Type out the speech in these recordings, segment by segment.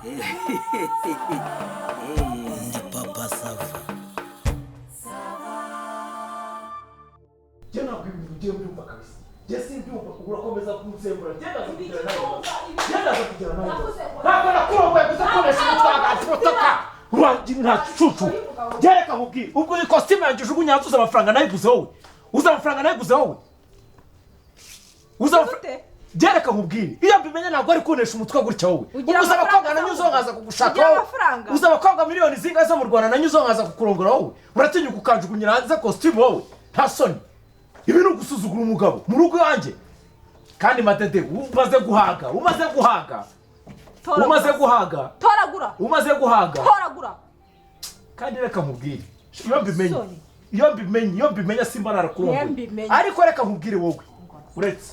Ndi Papa Sava. Njye ntabwo ibintu ugiye mbyumva kabisa. Njye simbyumva, urakomeza kunsembura. Njye ndaza kugira nawe, njye ndaza kugira nawe. Ntabwo nakurongoye gusa koresha umutwagazi butaka urangira nta cucu. Njye reka nkubwire, ubwo iyi kositimu yanjye ujugunya hanze, uzi amafaranga nayiguze wowe? Uzi amafaranga nayiguze wowe? Uzi amafaranga? Gute? Njye reka nkubwire, iyo mbimenye ntabwo ari kunesha umutwe gutya wowe. Ugira Uzi abakobwa amafaranga nanyuzeho nkaza kugushaka Ugira wowe? amafaranga? Uzi abakobwa miliyoni zingahe zo mu Rwanda nanyuzeho nkaza kukurongora wowe? Uratinyuka ukanjugunyira hanze kositimu wowe? Nta soni? Ibi ni ugusuzugura umugabo mu rugo iwanjye. Kandi Madede, umaze guhaga, umaze guhaga. Toragura. Umaze guhaga. Toragura. Umaze guhaga. Toragura. Kandi reka nkubwire, iyo mbimenye, Soni. iyo mbimenye, iyo mbimenya simba Iyo narakurongoye. mbimenye. Ariko reka nkubwire wowe, uretse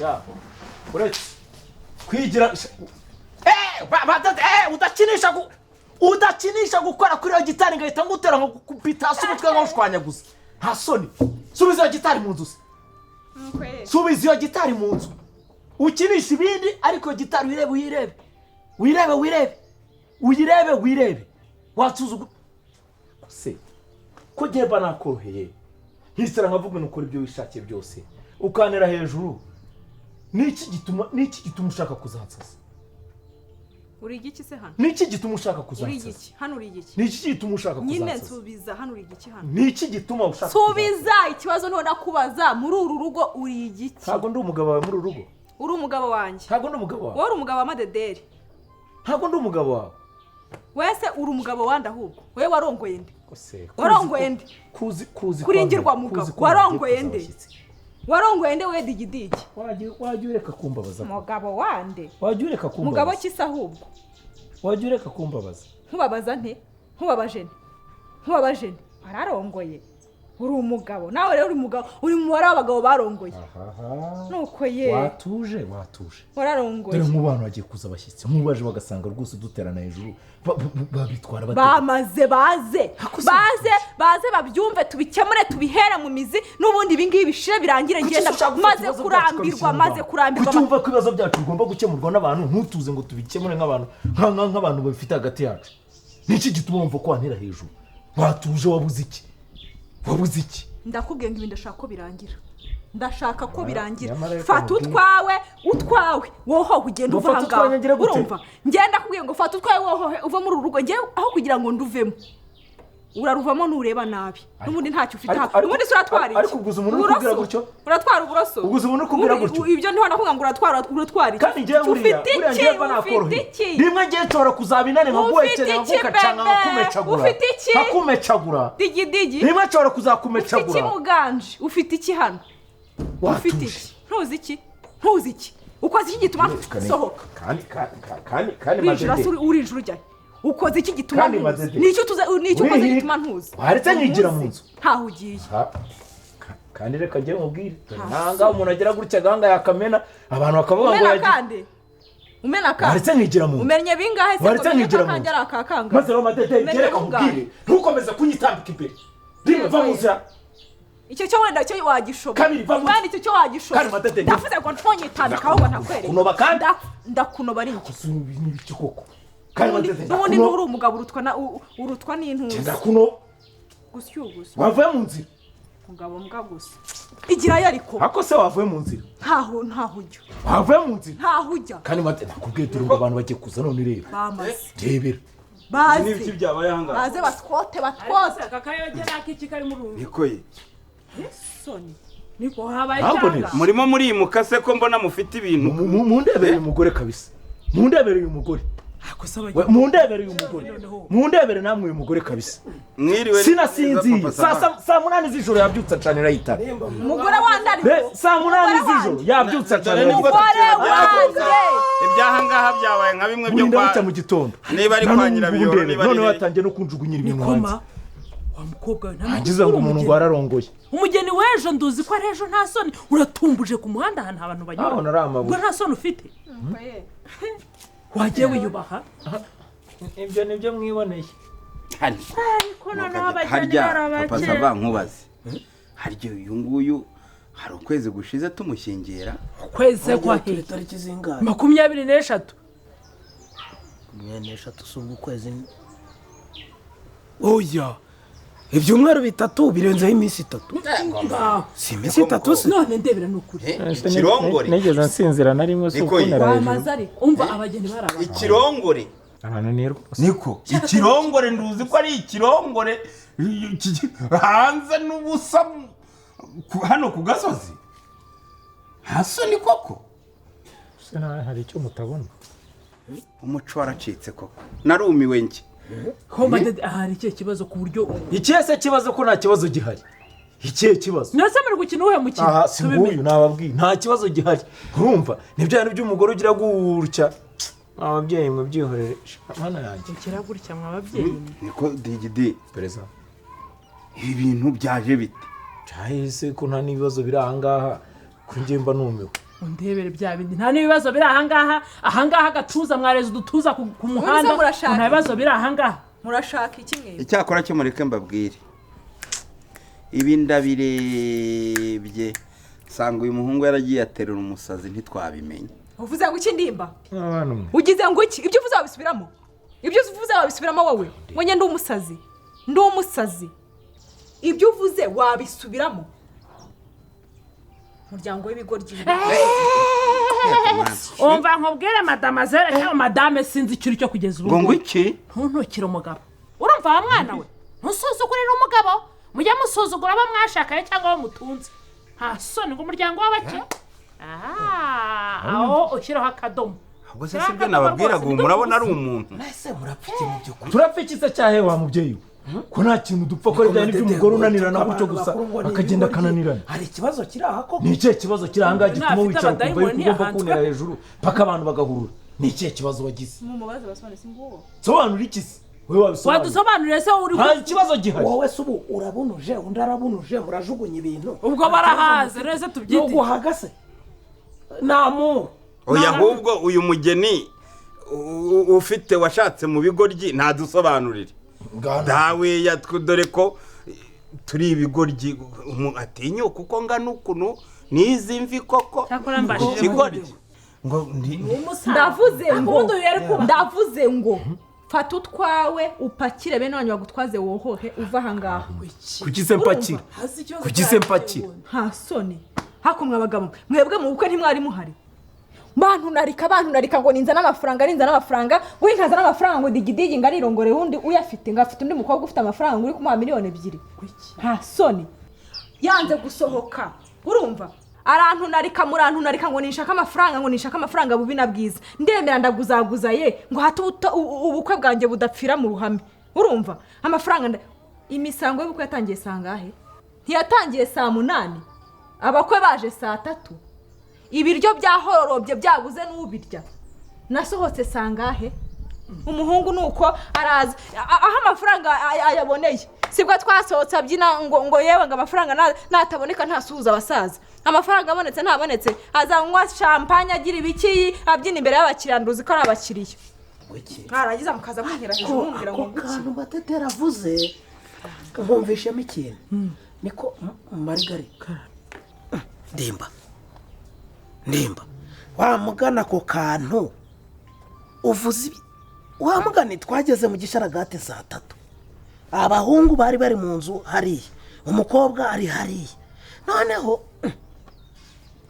ya uretse kwigira udakinisha udakinisha gukora kuri iyo gitari ngahita ngutera nkakukubita hasi umutwe nkawushwanyaguza. Nta soni? Subiza iyo gitari mu nzu se. Subiza iyo gitari mu nzu, ukinisha ibindi, ariko iyo gitari uyirebe, uyirebe, wirebe, wirebe, uyirebe, wirebe. Wasuzugura se ko njye mba nakoroheye, nkicara nkavuga nukora ibyo wishakiye byose, ukanera hejuru? Niki gituma ushaka kuzansaza? Uri igiki se hano? Niki gituma ushaka Uri kuzansaza? igiki hano? Uri igiki? Niki gituma ushaka Nyine kuzansaza? nsubiza, hano uri igiki hano? Niki gituma ushaka? Subiza ikibazo none kubaza, muri uru rugo uri igiki? Ntabwo ndi umugabo wawe muri uru rugo. Uri umugabo wanjye. Ntabwo ndi umugabo wawe. Wowe uri umugabo wa Madederi. Ntabwo ndi umugabo wawe. Wese uri umugabo wande ahubwo? Wowe warongoye nde? Kose Warongoye nde? kuzi Kuri ngirwa kuzi mugabo. ko Warongoye hagiye nde? kuza abashyitsi. Warongoye nde we digidigi? Wajya ureka kumbabaza? Mugabo wande? Wajya ureka Mugabo kumbabaza? ki se ahubwo? Wajya ureka kumbabaza? Nkubabaza nte? Nkubabaje nte? Nkubabaje nte? Wararongoye, uri umugabo nawe rero, uri umugabo, uri mu mubare w'abagabo barongoye. Ahaha. Nuko ye. Watuje, watuje. Wararongoye. Dore nk'ubu bantu bagiye kuza abashyitsi, nk'ubu baje bagasanga rwose duterana hejuru, babitwara bate? Bamaze baze. Hakuze. Baze, baze babyumve, tubikemure, tubihere mu mizi, n'ubundi ibi ngibi bishire birangire. Kuki Ngenda se ushaka gufata maze ibibazo byacu kurambirwa ukabishyira mu maze bantu? kurambirwa. Kuki wumva ko ibibazo byacu bigomba gukemurwa n'abantu, ntutuze ngo tubikemure nk'abantu, nk'abantu babifite hagati yacu? Niki gituma wumva ko wantera hejuru? Watuje, wabuze iki? Wabuze iki? Ndakubwiye ngo ibi ndashaka ko birangira, ndashaka ko birangira. Nyamara reka Fata nkubwire. utwawe, utwawe wohohe, ugenda Ngo uva fata aha utwanjye ngaha. ngire gute? Urumva, ngenda kubwiye ngo fata utwawe wohohe, uva muri uru rugo. Ngewe aho kugira ngo nduvemo, uraruvamo nureba nabi. N'ubundi ntacyo ufite hano. Ubundi se uratwara iki? Ariko ubwo uzi umuntu uri kubwira Uburoso? gutyo? Uratwara uburoso? Ubwo uzi umuntu uri kubwira Ubundi gutyo? Ibyo niho nakuvuga ngo uratwara iki? Kandi njyewe buriya Ufite buriya iki? njyewe mba Ufite nakoroheye. iki? Rimwe ngewe nshobora kuzaba inani nkaguhekenya, Ufite iki, nkagukacanga, bebe? nkakumecagura. Ufite iki? Nkakumecagura. Digidigi. Rimwe nshobora Ufite iki? Kuzakumecagura. Muganje, ufite iki hano? Ufite Watuje. iki? Ntuzi iki? Ntuzi iki? Ukoze iki gituma sohoka? Kandi Urinjira se? Madede. Urinjira ujyayo? Ukoze iki gituma Kandi ntuzi? Madede. Nicyo tuza, nicyo ukoze Wihi. gituma ntuzi? Waretse nkigira mu Ntuzi. nzu. Ntaho ugiye. Ha. Kandi reka njye mubwire, dore Nta nanga umuntu agira gutya gahanga yakamena, abantu bakavuga ngo Umena yagiye. kandi umena kandi. Waretse nkigira mu nzu. Umennye bingahe se? Waretse Ngo menye nkigira ko mu akanjye nzu. ari akakanga. Maze rero Madede, Umennye njye reka bungahe? nkubwire, ntukomeze kunyitambika imbere. Rimwe, va mu nzira. Icyo cyo wenda cyo wagishobora. Kabiri, va mu nzu. Wenda icyo cyo wagishobora. Kandi Madede, Ndavuze ngo ntonyitambika, ahubwo ntakwereka. Kunoba kandi? Ndakunoba ari iki? Gusa ibi ni ibiki koko? Kandi Madede, N'ubundi ndakuno- nturi umugabo, urutwa na urutwa n'intuzi. Ndakuno. Gusya gusya. Wavuye mu nzira. Mugabo mbwa gusa, igirayo ariko. Ako se wavuye mu nzira? Ntaho ujya. Wavuye mu nzira. Ntaho ujya. Kandi Madede, nakubwiye, dore ngo abantu bagiye kuza none, reba. Bamaze. Rebera. Baze. N'ibiki byabaye ahangaha? Baze batwote, batwote. Aka kayogera k'iki kari muri uru? Niko ye. Soni. Niko habaye Ntabwo cyangwa? Murimo murimuka se ko mbona mufite ibintu? Mundebere uyu mugore kabisa, mundebere uyu mugore. Ako se We, abagira mundebere uyu mugore, mundebere namwe uyu mugore kabisa. Mwiriwe. Sinasinziye. Papa Saa Sava. 8 z'ijoro yabyutse acanira itara. Umugore wanje ariko. Saa 8 z'ijoro yabyutse acanira Dore nibwo itara. Umugore wanjye. Ibyahangaha byabaye nka bimwe byo Burinda kwa bucya mu gitondo. Niba ari Na kwa n'ubu Nyirabiyoro, ndebe, niba ari none hehe. watangiye no kunjugunyira ibintu Nikoma hanze. wa mukobwa we, nta Ngize ngo umuntu ngo ararongoye. Umugeni w'ejo nduzi ko ari ejo. Nta soni, uratumbuje ku muhanda ahantu abantu banyura. Aho nari amabuye. Ubwo nta soni ufite? Wagiye wiyubaha. Ibyo nibyo mwiboneye. Ariko noneho abageni Harya bari Papa abakene. Sava, nkubaze, harya uyu nguyu hari ukwezi gushize tumushyingira? Ukwezi kwa Turi hehe? tariki zingahe? 23. Makumyabiri n'eshatu si ubwo ukwezi? Oya, ibyumweru 3 birenzeho iminsi 3, si iminsi 3 se? None ndebera, ni ukuri. Ikirongore. Nigeze nsinzira na rimwe, si Niko ye. ukunera hejuru. Wamaze ariko. Umva, abageni bari abantu. Ikirongore. Arananiye rwose. Niko ikirongore, nduzi ko ari ikirongore hanze n'ubusa hano ku gasozi, nta soni koko. Se nawe hari icyo mutabona? Umuco waracitse koko, narumiwe njye. Homba dede, hari ikihe kibazo ku buryo Ikihe se kibazo, ko nta kibazo gihari? Ikihe kibazo? Mwese muri gukina uwuhe mukino? Aha si Tubimenye. nguyu, nababwiye nta kibazo gihari. Urumva, ni bya bintu by'umugore ugira gutya. Ababyeyi mwe byihorere, mana yanjye. Mukira gutya mwa babyeyi. Niko digidi. Perezida. Ibi bintu byaje bite? Cyahise ko nta n'ibibazo biri ahangaha, ko njye mba numiwe. Undebere bya bindi, nta n'ibibazo biri ahangaha. Ahangaha agatuza, mwareze udutuza ku muhanda. Murashaka Nta bibazo biri ahangaha. Murashaka iki mwe? Icyakora cyo mureke mbabwire, ibi ndabirebye nsanga uyu muhungu yaragiye aterura umusazi ntitwabimenye. Uvuze ngo iki, Ndimba? Abantu mwe. Ugize ngo iki? Ibyo uvuze wabisubiramo? Ibyo uvuze wabisubiramo wowe? Ngo njye ndi umusazi? Ndi umusazi? Ibyo uvuze wabisubiramo? Umuryango w'ibigoryi. Umva nkubwire, madamazere cyangwa madame, sinzi icyo uri cyo kugeza ubu. Ngo iki? Ntuntukire umugabo, urumva wa mwana we? Ntusuzugurire umugabo. Mujye musuzugura abo mwashakaye cyangwa abo mutunze. Nta soni, ngo umuryango w'abake. Aho ushyiraho akadomo. Ubwo se sibyo nababwiraga? Ubu murabona ari umuntu? Ese murapfa iki mu by'ukuri? Turapfa iki se cyahe, wa mubyeyi we, ko nta kintu dupfa, ko ari bya bindi by'umugore unanirana gutyo gusa, akagenda akananirana? Hari ikibazo kiri aha koko? Ni ikihe kibazo kiri ahangaha gituma Ntafite wicara ukumva yuko abadayimoni ugomba ntiyahanzwe. kuntera hejuru paka abantu bagahurura? Ni ikihe kibazo wagize? Mumubaze basobanure, si nguwo. Sobanura iki se wowe? Wabisobanura? Wadusobanuriye se uri? Nta kibazo gihari. Wowe se ubu urabunuje, undi arabunuje, murajugunya ibintu. Ubwo barahaze rero se tubyite? Nuguhaga se namu? Oya, ahubwo uyu mugeni ufite washatse mu bigoryi ntadusobanurire. Dawe dore ko turi ibigoryi, atinyuka uko ngana ukuntu n'izi mvi koko. Cyakora mbashije. Ikigoryi ngo Ndavuze ngo Ubundi uyu yari kuba ndavuze ngo fata utwawe upakire, bene wanyu bagutwaze, wohohe uva ahangaha. Kuki se mpakira? Kuki se mpakira? Nta soni hakumwe abagabo mwebwe, mu bukwe ntimwari muhari. Bantunarika, bantunarika ngo ninzana amafaranga, ninzana amafaranga, ngo nkazana amafaranga, ngo digidigi ngo arirongore undi uyafite, ngo afite undi mukobwa ufite amafaranga uri kumuha miliyoni 2. Nta soni, yanze gusohoka. Urumva, arantunarika, murantunarika ngo ninshaka amafaranga, ngo ninshaka amafaranga bubi na bwiza. Ndemera, ndaguzaguza ye, ngo hato ubukwe bwanjye budapfira mu ruhame. Urumva, amafaranga imisango y'ubukwe yatangiye saa ngahe? Ntiyatangiye saa 8? Abakwe baje saa 3, ibiryo byahororobye, byabuze n'ubirya. Nasohotse saa ngahe? Umuhungu ni uko araza aho amafaranga ayaboneye, sibwo twasohotse abyina ngo yewe, ngo amafaranga nataboneka ntasuhuza abasaza. Amafaranga abonetse ntabonetse, azanywa champagne, agira ibiki, abyina imbere y'abakiriya. Nduzi ko ari abakiriya. Mwarangiza mukaza muntera hejuru, mumbwira ngo Ako nguki. kantu Matetera avuze nkumvishemo ikintu, niko Marigarika, Ndimba, Ndimba, wamugana ako kantu uvuze wamugani, twageze mu gisharagati saa 3, abahungu bari bari mu nzu hariya, umukobwa ari hariya. Noneho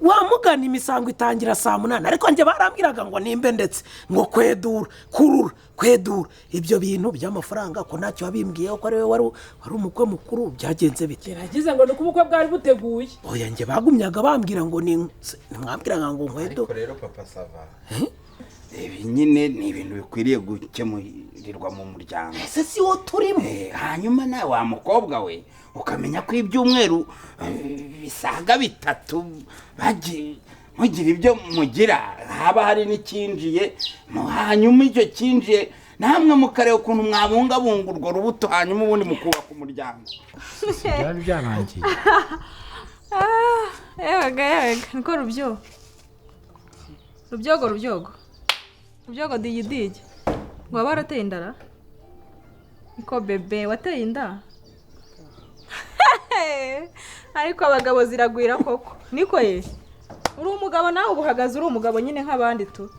wamugana imisango itangira saa 8, ariko njye barambwiraga ngo nimbe ndetse ngo kwedura, kurura, kwedura ibyo bintu by'amafaranga, ko ntacyo wabimbwiyeho, ko ariwe wari umukwe mukuru, byagenze bite? Gerageza ngo ni uko ubukwe bwari buteguye. Oya, njye bagumyaga bambwira ngo ni ntimwambwiraga ngo nkwedo. Ariko rero papa sava, ibi nyine ni ibintu bikwiriye gukemurirwa mu muryango. Ese si wo turimo? Hanyuma nawe wa mukobwa we ukamenya ko ibyumweru bisaga 3 mugira ibyo mugira, haba hari n'ikinjiye, hanyuma icyo kinjiye namwe mukareba ukuntu mwabungabunga urwo rubuto, hanyuma ubundi mukubaka umuryango. Byari byarangiye. Yewega, yewega, niko rubyo, rubyogo, rubyogo, rubyogo, digidigi, ngo waba warateye indara? Niko bebe, wateye inda? Ariko abagabo ziragwira koko. Niko ye, uri umugabo nawe, ubu uhagaze uri umugabo nyine nk'abandi tu.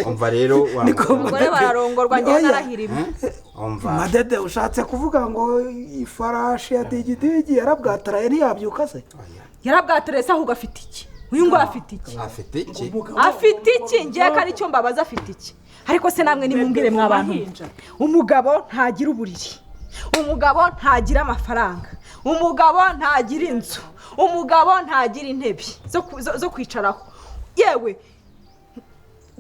Umva rero wa Abagore bararongorwa, njyewe narahirima. Umva Madede, ushatse kuvuga ngo ifarashi ya Digidigi yarabwataraye ntiyabyuka se? Yarabwataraye se, ahubwo afite iki? Uyu ngo afite iki? Afite iki? Afite iki? Ngiye ko aricyo mbabaza, afite iki? Ariko se namwe nimumbwire mwa bantu, umugabo ntagira uburiri, umugabo ntagira amafaranga, umugabo ntagira inzu, umugabo ntagira intebe zo kwicaraho, yewe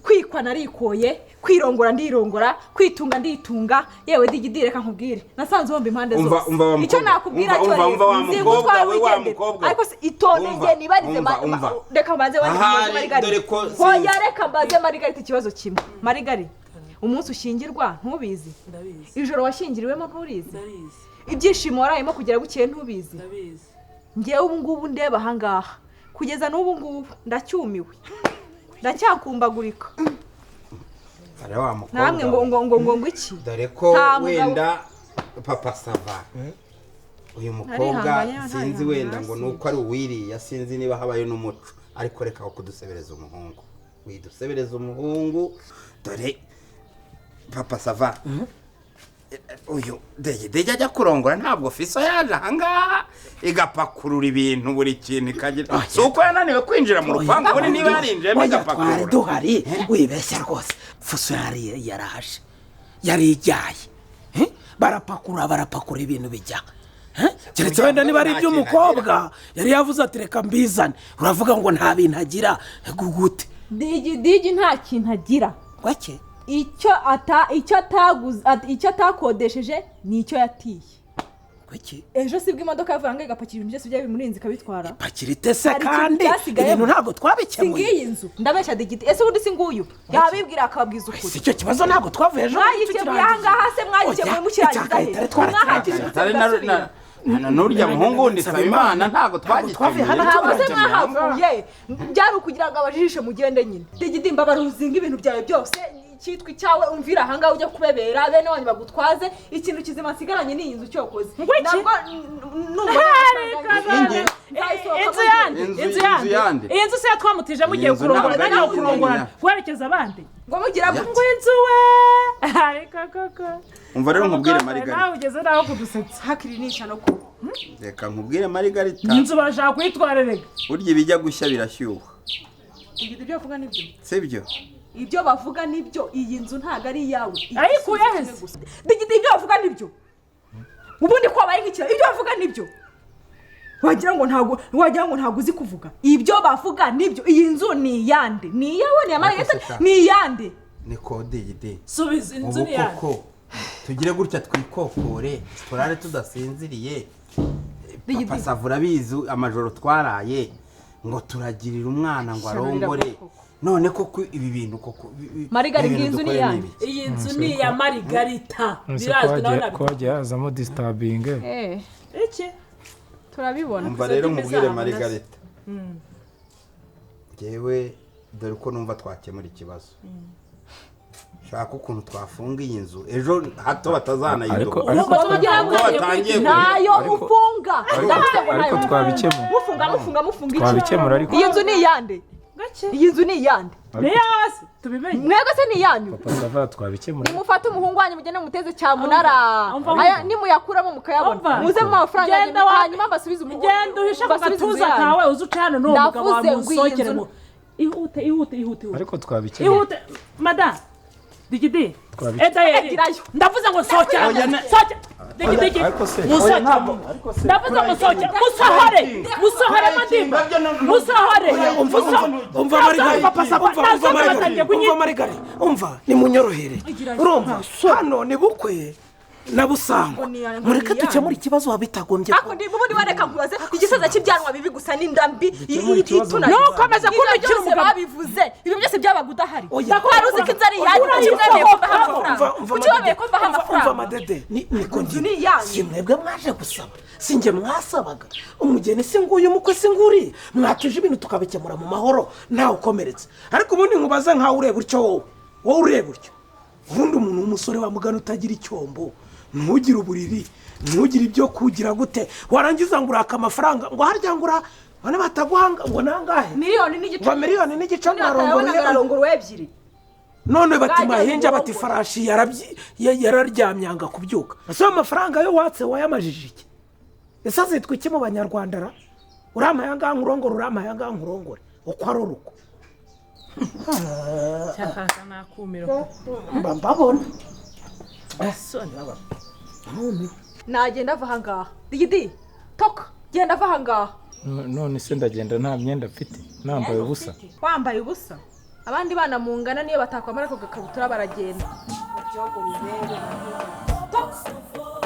kwikwa narikoye, kwirongora ndirongora, kwitunga nditunga. Yewe Digidi, reka nkubwire, nasanze wumva impande Umva, zose. umva wa Icyo mukobwa. nakubwira Umva, cyo umva, umva wa rero, nzi mukobwa gutwara we, wa wigendera. mukobwa. Ariko se itonde, Umva, nge nibarize umva, umva. Reka mbanze wandike Ahari, Marigari. dore ko Hoya, reka mbaze Marigarita ikibazo kimwe. Marigari, umunsi ushyingirwa ntubizi? Ndabizi. Ijoro washyingiriwemo nturizi? Ndabizi. Ibyishimo warayemo kugera bukeye ntubizi? Ndabizi. Ngewe ubu ngubu ndeba ahangaha, kugeza n'ubu ngubu ndacyumiwe, ndacyakumbagurika. Dore wa mukobwa Namwe ngo we. ngo iki? Dore ko Nta mugabo- wenda Papa Sava, uyu mukobwa Ntarihanganye, sinzi ntarihanganye wenda ngo hasi. ni uko ari uwiriya, sinzi niba habayo n'umuco, ariko reka aho kudusebereza umuhungu, widusebereza umuhungu. Dore Papa Sava, uyu Dege ajya kurongora ntabwo fiso yaje ahangaha igapakurura ibintu, buri kintu ikagira? Si uko yananiwe kwinjira mu rupangu, ubundi niba yarinjiyemo Oya, twari igapakurura. duhari, wibeshya rwose. Fuso yari yaraje, yari ijyaye. Eh? Barapakura, barapakura, ibintu bijya. Eh? Keretse wenda niba ari iby'umukobwa yari yavuze ati reka mbizane. Uravuga ngo nta bintu agira gute? Digi nta kintu agira. Wake. Icyo ataguze, icyo atakodesheje ni icyo yatiye. Wake. Ejo sibwo imodoka yavuye ngo igapakira ibintu byose byari bimurinze ikabitwara? Pakira itese. Hari ikintu Kandi cyasigayemo? ibintu ntabwo Si twabikemuye. ngiyi nzu? Ndabeshya Digiti? Ese ubundi si nguyu? Yabibwira akababwiza ukuri. Si icyo kibazo, ntabwo twavuye ejo bundi Mwagikemuye tukirangije. ahangaha se? Mwagikemuye Oya, mukirangiza he? icyakahita twarakirangije. Atari n'urya muhungu wundi Nsabimana, ntabwo twavuye hano twagikemuye. Ntabwo se turangije. mwahavuye? Byari ukugira ngo abajijishe mugende nyine. Digidi, mbabara uzinga ibintu byawe byose cyitwa icyawe, umvira ahangaha ujya kubebera bene wanyu bagutwaze. Ikintu kizima nsigaranye ni iyi nzu cyokoze. Ngo iki? Nabwo numva Ingi. Inzu yandi? Inzu- Inzu inzu yandi? yandi. Iyi nzu se yatwamutije mugiye Iyi nzu kurongora ntabwo ari nawe inzu kurongorana nyina. guherekeza abandi? Ngo mugira Ngo inzu we, ariko koko. Umva rero nkubwire, Umukobwa Marigarita. nawe ugeze naho kudusetsa. Hakiri nisha no kuba. Reka nkubwire, Marigarita. Inzu bashaka kuyitwara rega. Burya ibijya gushya birashyuha. Ibyo bavuga nibyo. Sibyo? Ibyo bavuga nibyo, iyi nzu ntabwo ari iyawe. Ayikuye he se? Digidi, ibyo bavuga nibyo. Ubundi ko wabaye nk'ikiraro, ibyo bavuga nibyo. Wagira ngo ntabwo uzi kuvuga. Ibyo bavuga nibyo, iyi nzu ni iyande? Ni iyawe? Ni iya Margarita? Ariko se sha. Ni iyande? Ni kodeyide. Subiza, inzu Ubu ni yandi? koko tugire gutya twikokore, turare tudasinziriye? Digidi. Papa Sava, urabizi amajoro twaraye ngo turagirira umwana ngo arongore. None koko ibi bintu koko Marigari, ibi ngiyi bintu nzu ni dukora iyande? ibiki? Iyi nzu ni iya Marigarita. Ese Birazwi nawe. ko hagiye hazamo disturbing? Iki? Turabibona. Umva rero Izo ndimi nkubwire, zabo. Marigarita, ngewe dore uko numva twakemura ikibazo. Shaka ukuntu twafunga iyi nzu ejo hato batazanayidoba. Ariko Ubwo batangiye Ntayo mufunga. Ndavuze ngo ariko ntayo mufunga. twabikemura. Mufunga, mufunga, mufunga iki? Twabikemura ariko. Iyi nzu ni iyande? Gake. Iyi nzu ni iyande? Ni hasi tubimenye. Mwebwe se ni iyanyu? Papa Sava, twabikemura. Nimufate umuhungu wanyu mugende muteze cyamunara. Umva, umva. Aya nimuyakuramo mukayabona, Umva. muze mu mafaranga Genda yanyu, hanyuma mbasubize umuhungu, Genda uhishe ku mbasubize inzu gatuza yanyu. kawe, uze uce hano n'uwo mugabo wawe. Ndavuze ngo iyi Musohokere nzu- mu ihute, ihute, ihute, ihute. Ariko twabikemura. Ihute madamu Digidi. Twabikemura. Edayeri, Girayo. ndavuze ngo sohokera, sohokera Digidigi. Ariko se Musohokere, ndavuze ngo sohokera, musohore, musohore madimba, musohore. Umva, umva, umva Marigari, umva, umva Marigari, umva Marigari, umva, nimunyorohere. Urumva hano ni bukwe na busangwa, mureke dukemure ikibazo bitagombye Ariko ndi ubundi bareka nkubaze, igisaza cy'ibyanwa bibi gusa n'inda mbi Dukemure ikibazo. itunaniza. Ntukomeze Ibyo kuntukira byose umugabo. babivuze, ibyo byose byabaga udahari. Oya. Wari uzi ko inzu ari iyanyu? Kuki mwemeye ko mbaha Umva, amafaranga? umva Kuki wemeye Madede, ko mbaha umva, umva amafaranga? Madede, niko Inzu ngiye. ni iyanyu. Si mwebwe mwaje gusaba? Si njye mwasabaga? Umugeni si nguyu, umukwe si nguriye? Mwatuje ibintu tukabikemura mu mahoro, ntawe ukomeretse. Ariko ubundi nkubaze, nkawe ureba utyo, wowe ureba utyo, ubundi umuntu w'umusore wamugana utagira icyombo, ntugire uburiri, ntugire ibyo kugira gute, warangiza ngo uraka amafaranga, ngo harya ngo ura bane bataguhanga ngo nangahe? 1.5 million. Ngo 1.5 ngo Niba arongora arongora ebyiri. None bati Bwagiye mahinja mu bati rugo. Farashi yararyamye yanga kubyuka. Ese ayo mafaranga yo watse wayamajije iki? Ese azitwa iki mu Banyarwanda ra? Urampaye angahe nkurongore? Urampaye angahe nkurongore? Uko ari uruko. Cyakaza nakumiro. Mba mbabona. Soni. Nagenda ava ahangaha. Digidi, toka, genda ava ahangaha. None se ndagenda nta myenda mfite, nambaye ubusa? Wambaye ubusa? Abandi bana mungana niyo batakwambara ako gakabutura baragenda. Toka.